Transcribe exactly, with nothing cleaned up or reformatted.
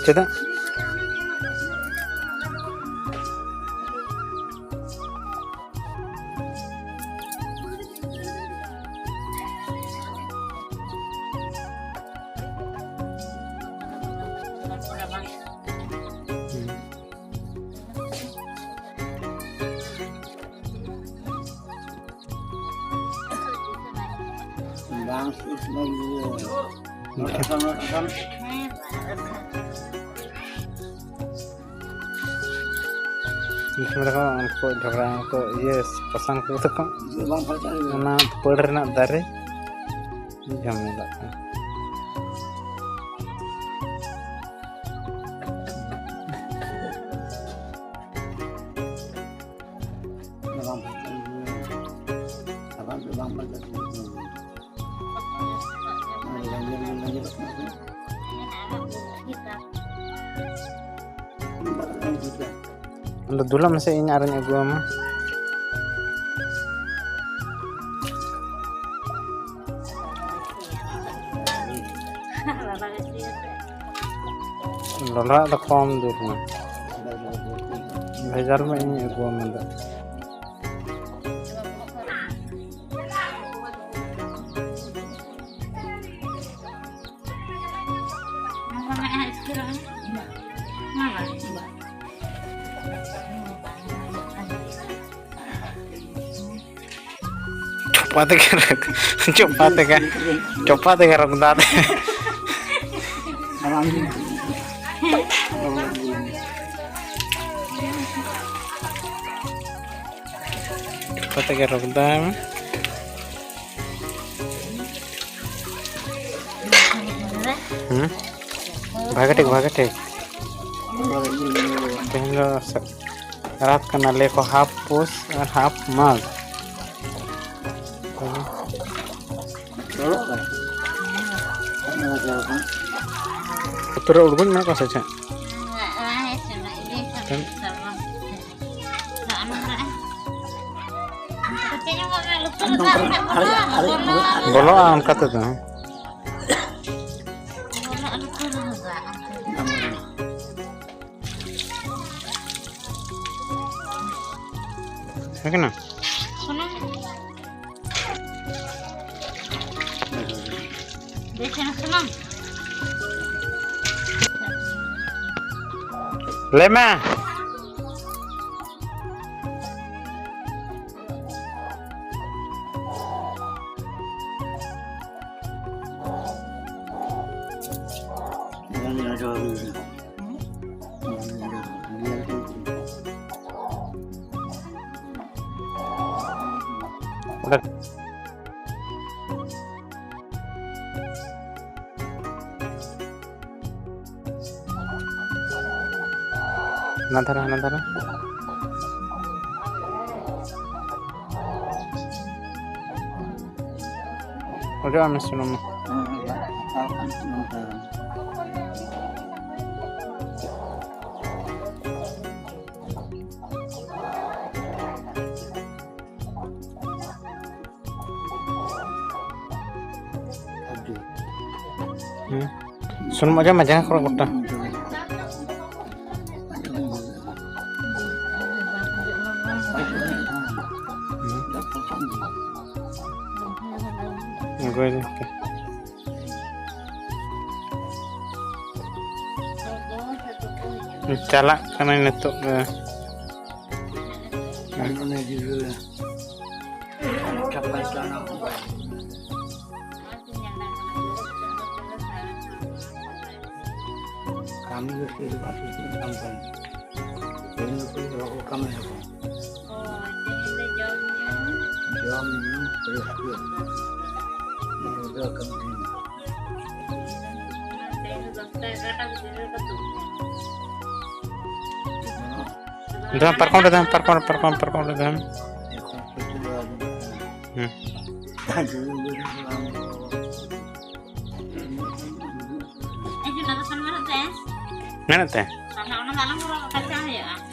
ᱪᱮᱫᱟᱜ? ᱵᱟᱝ ᱥᱩᱥ ᱞᱟᱹᱜᱤᱫ᱾ ᱱᱚᱰᱮ ᱠᱷᱚᱱ, ᱱᱚᱰᱮ ᱠᱷᱚᱱ᱾ ᱢᱤᱫ ᱥᱚᱢᱚᱭ ᱫᱚᱠᱚ ᱩᱱᱠᱩ ᱡᱷᱚᱜᱽᱲᱟ ᱩᱱᱠᱩ ᱤᱭᱟᱹ ᱯᱟᱥᱟᱱ ᱠᱚ ᱛᱟᱠᱚ ᱵᱟᱝ ᱯᱷᱟᱨᱪᱟ ᱞᱮᱱᱟ᱾ ᱚᱱᱟ ᱯᱟᱹᱲ ᱨᱮᱱᱟᱜ ᱫᱟᱨᱮ ᱡᱷᱟᱢᱮᱞᱟᱜ ᱠᱟᱱᱟ᱾ ᱚᱱᱟ ᱵᱟᱝ ᱯᱷᱟᱨᱪᱟ ᱞᱮᱱᱟ᱾ ᱥᱟᱵᱟᱱ ᱛᱮ ᱵᱟᱝ ᱯᱷᱟᱨᱪᱟ ᱞᱮᱱᱟ᱾ ᱟᱫᱚ ᱫᱩᱞᱟᱜ ᱢᱮᱥᱮ, ᱤᱧ ᱟᱨᱚᱧ ᱟᱹᱜᱩ ᱟᱢᱟ᱾ ᱞᱚᱞᱚᱣᱟᱜ ᱫᱚ ᱠᱚᱢ ᱫᱩᱞ ᱢᱮ, ᱵᱷᱮᱡᱟᱞ ᱢᱮ, ᱤᱧ ᱟᱹᱜᱩ ᱟᱢᱟ ᱫᱟᱜ᱾ ᱪᱚᱯᱟ ᱛᱮᱜᱮ ᱨᱚᱜᱽ-, ᱪᱚᱯᱟ ᱛᱮᱜᱮ, ᱪᱚᱯᱟ ᱛᱮᱜᱮ ᱨᱚᱜᱽᱫᱟ ᱫᱮ᱾ ᱪᱚᱯᱟ ᱛᱮᱜᱮ ᱨᱚᱜᱽᱫᱟ᱾ ᱦᱩᱸ? ᱵᱷᱟᱜᱮ ᱴᱷᱤᱠ, ᱵᱷᱟᱜᱮ ᱴᱷᱤᱠ᱾ ᱛᱮᱦᱮᱧ ᱫᱚ ᱥᱟ-, ᱨᱟᱛ ᱠᱟᱱᱟ, ᱞᱟᱹᱭ ᱠᱚ half ᱯᱩᱥ ᱟᱨ half ᱢᱟᱜᱽ᱾ ᱩᱛᱩ ᱨᱮ ᱩᱰᱩᱠ ᱢᱮᱱᱟᱜ ᱠᱚᱣᱟ ᱥᱮ ᱪᱮᱫ? ᱵᱚᱞᱚᱜᱼᱟ ᱚᱱᱠᱟ ᱛᱮᱫᱚ᱾ ᱦᱮᱸ ᱠᱟᱱᱟ? ᱥᱩᱱᱩᱢ᱾ ᱵᱮᱥ ᱮᱱᱟ ᱥᱩᱱᱩᱢ᱾ ᱞᱟᱹᱭ ᱢᱮ᱾ ᱦᱟᱱᱟ ᱫᱷᱟᱨᱮ, ᱦᱟᱱᱟ ᱫᱷᱟᱨᱮ᱾ ᱚᱡᱚᱜ ᱟᱜ ᱢᱮ ᱥᱩᱱᱩᱢ ᱢᱟ᱾ ᱦᱩᱸ᱾ ᱥᱩᱱᱩᱢ ᱚᱡᱚᱜ ᱢᱮ ᱡᱟᱸᱜᱟ ᱠᱚᱨᱮ ᱜᱚᱴᱟ᱾ ᱦᱩᱸ᱾ ᱚᱠᱚᱭ ᱫᱚ? ᱪᱟᱞᱟᱜ ᱠᱟᱹᱱᱟᱹᱧ ᱱᱤᱛᱚᱜ ᱜᱮ᱾ ᱠᱟᱹᱢᱤ ᱫᱚ ᱪᱮᱫ ᱦᱚᱸ ᱵᱟᱝ ᱦᱩᱭᱩᱜ ᱠᱟᱱ ᱛᱟᱢᱟ᱾ ᱛᱮᱦᱮᱧ ᱫᱚ ᱠᱩᱲᱤ ᱦᱚᱲ ᱠᱚ ᱠᱟᱹᱢᱤ ᱟᱠᱚ᱾ ᱚ, ᱛᱮᱦᱮᱧ ᱫᱚ ᱡᱚᱢ ᱧᱩ᱾ ᱡᱚᱢ ᱧᱩ ᱨᱟᱹᱥᱠᱟᱹ᱾ ᱱᱤᱭᱟᱹ ᱫᱚ ᱠᱟᱹᱢᱤ ᱫᱤᱱ᱾ ᱛᱮᱦᱮᱧ ᱫᱚ ᱫᱚᱥᱴᱟ ᱮᱜᱟᱨᱚᱴᱟ ᱵᱷᱤᱛᱤᱨ ᱨᱮ ᱠᱚ ᱫᱩᱲᱩᱵ ᱠᱟᱱᱟ᱾ ᱫᱚ ᱯᱟᱨᱠᱚᱢ ᱨᱮ ᱫᱚᱦᱚᱭ ᱢᱮ, ᱯᱟᱨᱠᱚᱢ ᱨᱮ, ᱯᱟᱨᱠᱚᱢ, ᱯᱟᱨᱠᱚᱢ ᱨᱮ ᱫᱚᱦᱚᱭ ᱢᱮ᱾ ᱦᱩᱸ᱾ ᱮ, ᱡᱩᱱᱟ ᱫᱚ ᱥᱟᱢᱱᱟ ᱨᱮ ᱛᱟᱦᱮᱸ᱾ ᱢᱮᱱᱮᱫ ᱛᱮ? ᱥᱟᱢᱱᱟ ᱚᱱᱟ ᱫᱚ ᱟᱞᱚᱢ ᱨᱚᱲᱟ, ᱠᱟᱪᱟ ᱦᱩᱭᱩᱜᱼᱟ᱾